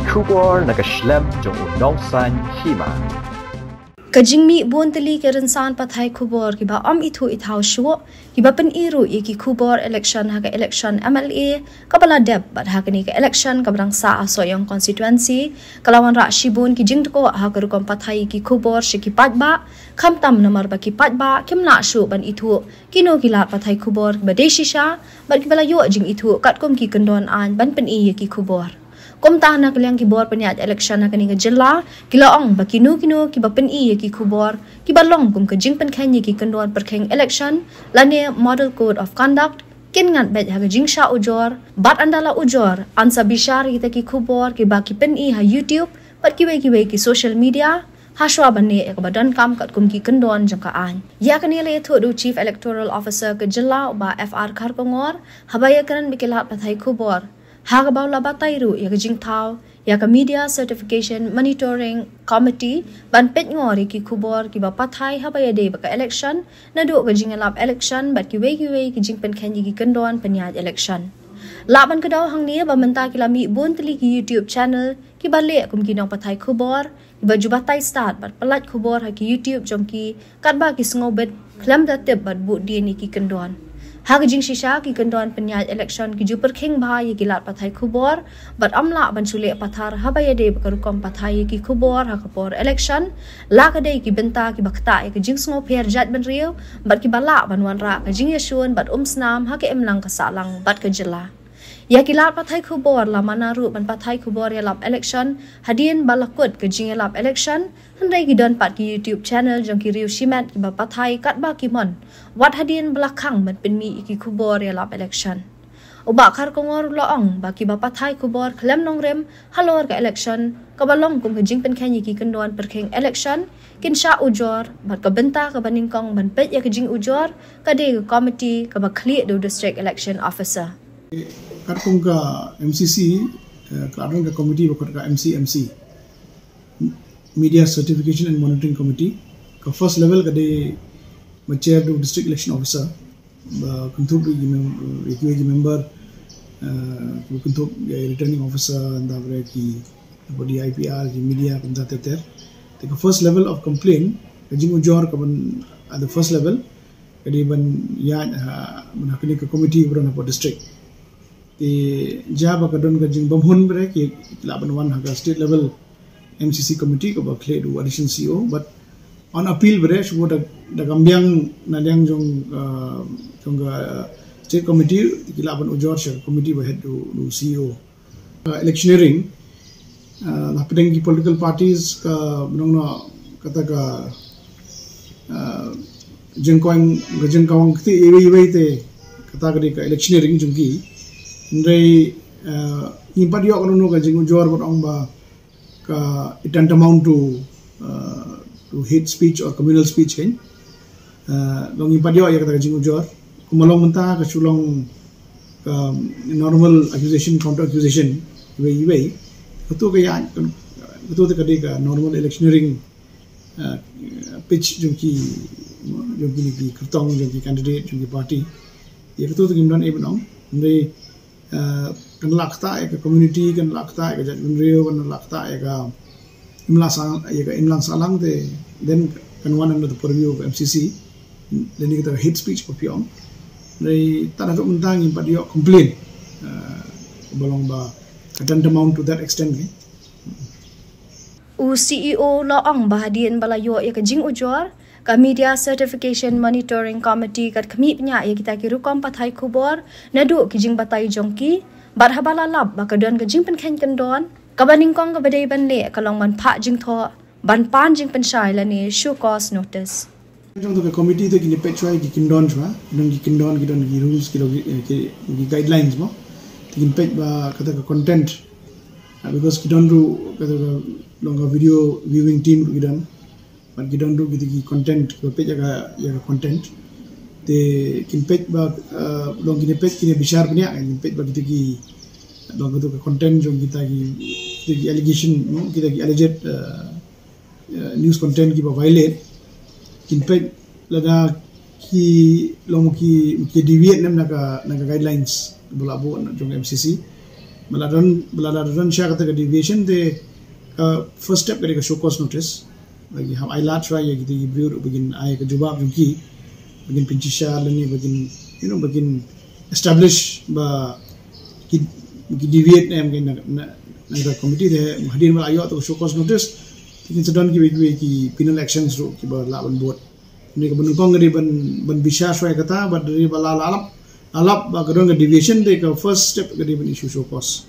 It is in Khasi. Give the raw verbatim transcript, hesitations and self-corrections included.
Khubor na ka shlem jong u nongsan hima. Ka jingmih bun tylli ki rynsan pathai khubor kiba ym ithuh ithaw shuh, kiba pyni ruh ïa ki khubor election ha ka election M L A kaba la dep bad ha kane ka election kaba dang sah ha Sohiong constituency, ka la wanrah shibun ki jingtkoh ha ka rukom pathai ïa ki khubor sha ki paidbah, khamtam namar ba ki paidbah kim lah shuh ban ithuh kino ki lad pathai khubor kiba dei shisha bad kiba la ïoh jingithuh katkum ki kyndon aiñ ban pyni ïa ki khubor. Kumta na ka liang ki bor pynïaid election ha kane ka jylla ki la ong ba kino kino kiba pyni ïa ki khubor kiba long kum ka jingpynkheiñ ïa ki kyndon pyrkhing election lane model code of conduct kin ngat beit ha ka jingshah ujor, bad ynda la ujor yn sa bishar ïa kita ki khubor kiba ki pyni ha YouTube bad kiwei kiwei ki social media, ha shuwa ban neh ïa kaba donkam katkum ki kyndon jong ka aiñ. Ïa kane la ïathuh da u Chief Electoral Officer ka jylla u Bah F R Kharkongor haba ïakren bad ki lad pathai khubor, ha kaba u la batai ruh ïa ka jingthaw ïa ka Media Certification Monitoring Committee ban peit ngor ïa ki khubor kiba pathai haba ïadei bad ka election, naduh ka jingïalap election bad kiwei kiwei ki jingpynkheiñ ïa ki kyndon pynïaid election. Lah ban kdew hangne ba mynta ki la mih bun tylli ki YouTube channel kiba leh kum ki nongpathai khubor, kiba ju batai stad bad pyllait khubor ha ki YouTube jong ki katba ki sngewbit khlem da tip bad buh dien ïa ki kyndon. Ha ka jingshisha, ki kyndon pynïaid election ki ju pyrkhing bha ïa ki lad pathai khubor bad ym lah ban shu leh pathar haba ïadei bad ka rukom pathai ïa ki khubor ha ka por election, la ka dei ki bynta kiba ktah ïa ka jingsngewpher jaitbynriew bad kiba lah ban wanrah ka jingïashun bad umsnam ha ka imlang ka sahlang bad ka jylla. Ïa ki lad pathai khubor la mana ruh ban pathai khubor ïalap election hadien ba la kut ka jingïalap election, hynrei ki don pat ki YouTube channel jong ki riew shimet kiba pathai katba ki mon, wat hadien ba la khang ban pynmih ïa ki khubor ïalap election. U Bah Kharkongor u la ong ba kiba pathai khubor khlem nongrim halor ka election kaba long kum ka jingpynkheiñ ïa ki kyndon pyrkhing election kin shah ujor, bad ka bynta kaba nyngkong ban peit ïa ka jingujor ka dei ka komiti kaba khlieh da u District Election Officer. Katkum ka M C C, eh, ka la don ka komiti ba khot ka M C M C, Media Certification and Monitoring Committee. Ka first level ka dei ba chair da u District Election Officer, ba kynthup ïa ki mem-, ïa ki, ïa ki member, eh, ba kynthup ïa ki returning officer, ynda ba ki, ba D I P R, ki media, kumta ter ter. Te ka first level of complaint, ka jingujor ka ban, at the first level, ka dei ban ïaid ha, ban ha kane ka committee ba don hapoh district. Te jia ba ka don ka jingbymhun bad ki lah ban wan ha ka state level M C C committee kaba khlieh da u additional C E O, but on appeal bad shu da, da ka biang na liang jong, uh, jong ka state committee, ki lah ban ujor sha ka committee ba head da u, da u C E O. Uh, electioneering, uh, hapdeng ki political parties ka nongno kata ka, uh, jingkawang, ka jingkawang kti iwei iwei te kata ka dei ka electioneering jong ki. Hynrei, uh, ngim pat ïoh ka nongno ka jingujor bad ong ba ka, it tantamount to, uh, to hate speech or communal speech kan. Uh, long ngim pat ïoh ïa kata ka jingujor. Kumba long mynta ka shu long ka normal accusation, counter accusation, iwei iwei. Kato ka ïa, kato ka dei ka normal electioneering, uh, pitch jong ki, jong ki, ki kyrtong, jong ki candidate, jong ki party. Ïa kato ka ngim don ei ban ong. Hynrei, uh, kan lah ktah ïa ka community, kan lah ktah ïa ka jaitbynriew, kan lah ktah ïa ka imlang sah-, ïa ka imlang sahlang te, then kan wan under the purview of M C C. Lane kata ka hate speech ba phi ong. Hynrei tad haduh mynta ngim pat ïoh complaint, uh, ba long ba ka tantamount to that extent kan. U C E O u la ong ba hadien ba la ïoh ïa ka jingujor, ka Media Certification Monitoring Committee ka khmih bniah ïa kita ki rukom pathai khubor naduh ki jingbatai jong ki, bad haba la lap ba ka don ka jingpynkheiñ kyndon, kaba nyngkong kaba dei ban leh ka long ban phah jingthoh ban pan jingpynshai lane show cause notice. Jong to ka committee to kin peit shuwa ki kyndon shuwa, ki don ki kyndon, ki don ki rules, ki don ki, eh, ki, ki guidelines mo. To kin peit ba kata ka content. Ah, because ki don ruh kata ka long ka video viewing team ruh ki don. Bad ki don ruh kita ki content, ba peit ïa ka, ïa ka content. Te kin peit ba, ah, long kin peit, kin bishar bniah, kin peit ba kita ki, long kata ka content jong kita ki, kita ki allegation, no, kita ki alleged, ah, uh, news content kiba violate, kin peit lada ki long ki, ki deviate ne em na ka, na ka guidelines ba la buh na jong M C C. ba la don, ba la don sha kata ka deviation te, ka first step ka dei ka show cause notice. Ba ki hap ai lad shuwa ïa kita ki briew ruh ba kin ai ka jubab jong ki, ba kin pynshisha lane ba kin, you know, ba kin establish ba ki, ki deviate ne em na, na, na ka committee. Te hadien ba la ïoh kata ka show cause notice, te kin sa don kiwei kiwei ki penal actions ruh kiba lah ban bud. Te kaba nyngkong ka dei ban, ban bishar shuwa ïa kata, bad hadien ba la, la lap, la lap ba ka don ka deviation, te ka first step ka dei ban issue show cause.